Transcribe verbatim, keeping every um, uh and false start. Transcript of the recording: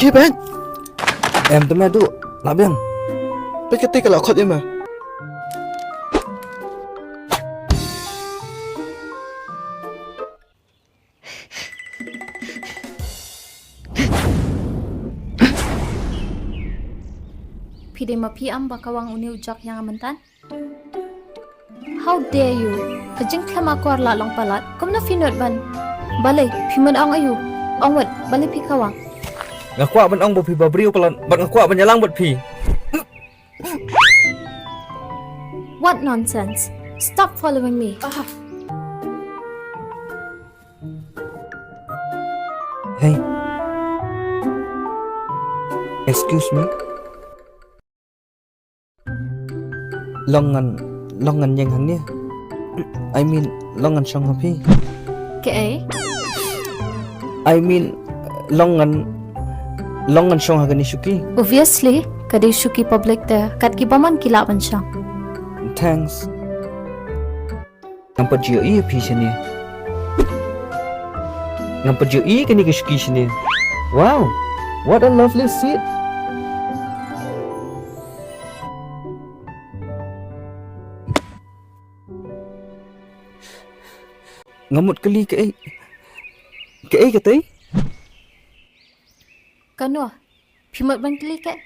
Hi bad. Em te me duh. La biang. Peit katei ka la khot ïa me. Phi dei ma phi em ba Kawang une u jok ïa nga mynta? How dare you? Ka jingkhlem akor la long palat. Kumno phi nud ban? Balei phi mut ong aïu? Ong wat, balei phi Kawang? Nga kwah ban ong ba phi ba briew palat, bad nga kwah ban ïalang bad phi. What nonsense? Stop following me. Hey. Excuse me. Long ngan, long ngan ïeng hangne. I mean, long ngan shong ha phi. Kaei? I mean, long ngan, long ngan shong ha kane shuki. Obviously, ka dei shuki public te, kat ki bymman ki lah ban shong. Thanks. Ngam pat ju ïohi ïa phi shane. Ngam pat ju ïohi ïa kane ka shuki shane. Wow, what a lovely seat. Nga mut kylli kaei, kaei katei? Kano? Phi mut ban kylli kaei?